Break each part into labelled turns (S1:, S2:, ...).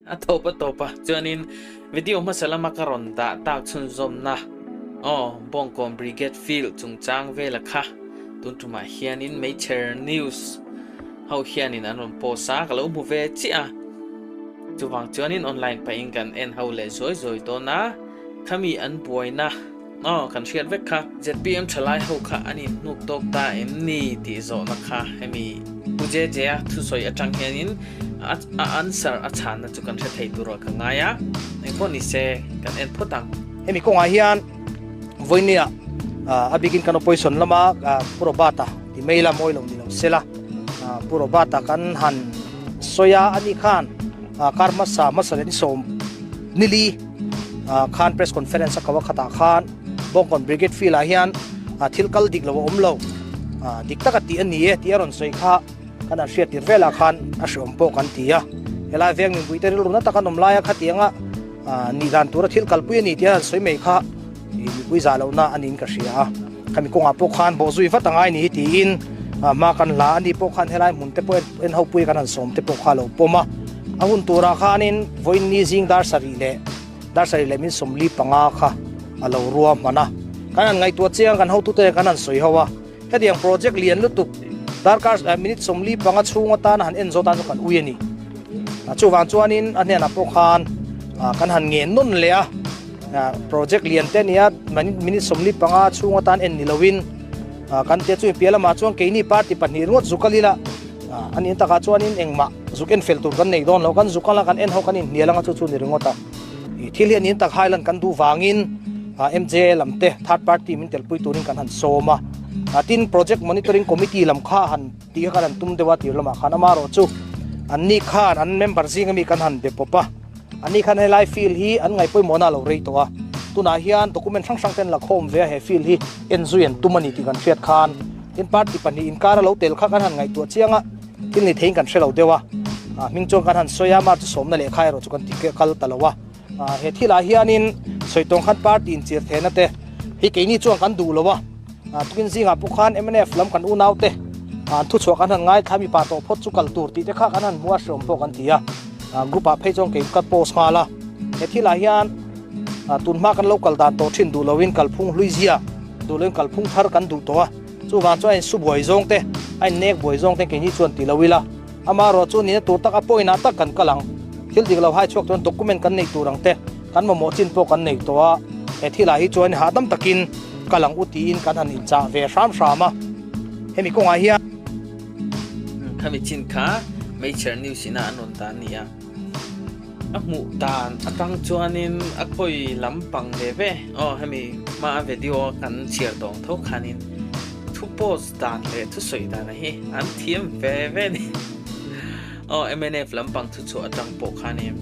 S1: A tawp a tawp a, chuanin video hmasa lama ka rawn dah tak chhunzawmna aw Bawngkawn Brigade Field chungchang vela kha tun tumah hianin Meichher News ho hianin an rawn post a, ka lo hmu ve chiah a. Chuvang chuanin online pahin kan en ho leh zuai zuai dawn a, khami an buaina aw kan hriat vek kha. ZPM thalai ho kha an inhnuk tawk ta em ni tih zawhna kha hemi Pu JJ-a thusawi atang hianin a answer a chhanna chu kan hre thei tur ah ka ngai a, engpawh ni se kan en phawt ang.
S2: Hemi kawngah hian vawinia a bikin kan opposition lama Pu Robert-a ti mai ila mawi lo ni lo sela, Pu Robert-a kan han sawi a, ani khan kar hmasa hmasa leh ni sawm nili khan press conference a ko a khatah khan Bawngkawn Brigade Field ah hian thil kal dik lo a awm lo, dik taka tih a ni e tih a rawn sawi kha kan han hriat tir velah khan a hreawm pawh kan ti a. Helai veng mipui te rilru na taka an awm laia khatianga nih dan tura thil kalpui a ni tih a han sawi mai kha mipui zah lohna a niin ka hria a. Khami kawngah pawh khan bawhzui vat a ngai ni hi tiin hma kan hla a ni pawh khan helai hmun te pawh en ho pui kan han sawm te pawh kha a lo pawm a. A hun turah khanin vawiin ni zing dar sarih leh dar sarih leh min 45 kha a lo rua hman a. Kan han ngaihtuah chiang kan hotute kan han sawi ho a. Hetiang project lian lutuk darkar minute 45 chhung atana han en zawt tan chu kan ui a ni. Chuvang chuanin a hnenah pawh khan kan han ngen nawn leh a. Project lian te nia minute 45 chhung atan en ni loin kan tia chu piah lamah chuan keini party pahnih ringawt zuk a lila a nih takah chuanin engmah zuk en fel tur kan nei dawn lo kan zuk a la kan en ho kan inhnial anga chu chu ni ringawt a thil hi a nih tak highland kan duh vangin MJ lam te third party min telpui turin kan han sawm a tin project monitoring committee lam kha han tih kha kan han tum deuh a tir lamah khan amaherawhchu anni khan an member zinga mi kan han be pawp a. Ani khan helai field hi an ngaihpawimawhna a lo rei tawh a, tunah hian document hrang hrang te an la khawm ve a, he field hi en zui an tum a ni tih kan hriat khan tin party pahnih inkar a lo tel kha kan han ngaihtuah chiang a, thil ni theiin kan hre lo deuh a, hming chuan kan han sawi a, March sawmna lehkha erawh chu kan ti kal ta lo a, he thilah hianin sawi tawng khan party inchir thehna te hi keini chuan kan duh lo a. Tukin zingah pawh khan mnf lam kan unaute an thuchhuah kan han ngaithla mipa tawh phawt chu kal tur tih te kha kan han hmu a hreawm pawh kan ti a, group ah phei chuan kei ka post nghal a, he thilah hian tun hma kan lo kal dan tawh thin duh loin kalphung hlui zia duh loin kalphung thar kan duh tawh a, chuvang chuan a insu buai zawng te a innek buai zawng te keini chuan ti lo ila, amaherawh chu nihna tur tak a point ah tak kan kal ang, thil dik lo hai chhuak chuan document kan neih tur ang te kan mamawh chin pawh kan nei tawh a, he thilah hi chuan hahdam takin. Ka lang u tiin kan han inchah ve hram hram a, hemi kawngah hian.
S1: Khami chin kha Meichher News ina an rawn dan a ni a, a hmuh dan atang chuanin a khawi lampang ve ve aw hemi hmaa video a kan chhiar tawng tho khanin thu post dan leh thu sawi dan a hi an thiam ve ve a ni aw mnf lampang thu chhuah atang pawh khanin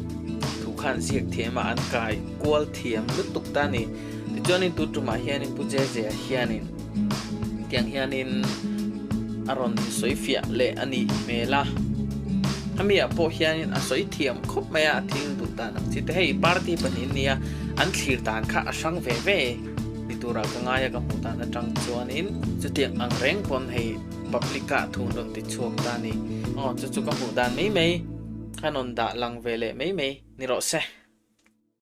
S1: thu khan ziak thiam a an kai kual thiam lutuk ta a ni. Tichuanin tu tumah hianin Pu Jejea hianin tiang hianin a rawn sawi fiah leh a nih hmel a. Hemi ah pawh hianin a sawi thiam khawp mai a, a thil duh dan ang chi te. Hei party pahnih an nia, an thlir dan kha a hrang ve ve ni turah ka ngai a ka hmuh dan atang chuanin chutiang ang reng pawn hei public ah thu an rawn ti chhuak ta a ni. Aw chu chu ka hmuh dan mai mai, ka rawn dah lang ve leh mai mai ni rawh se.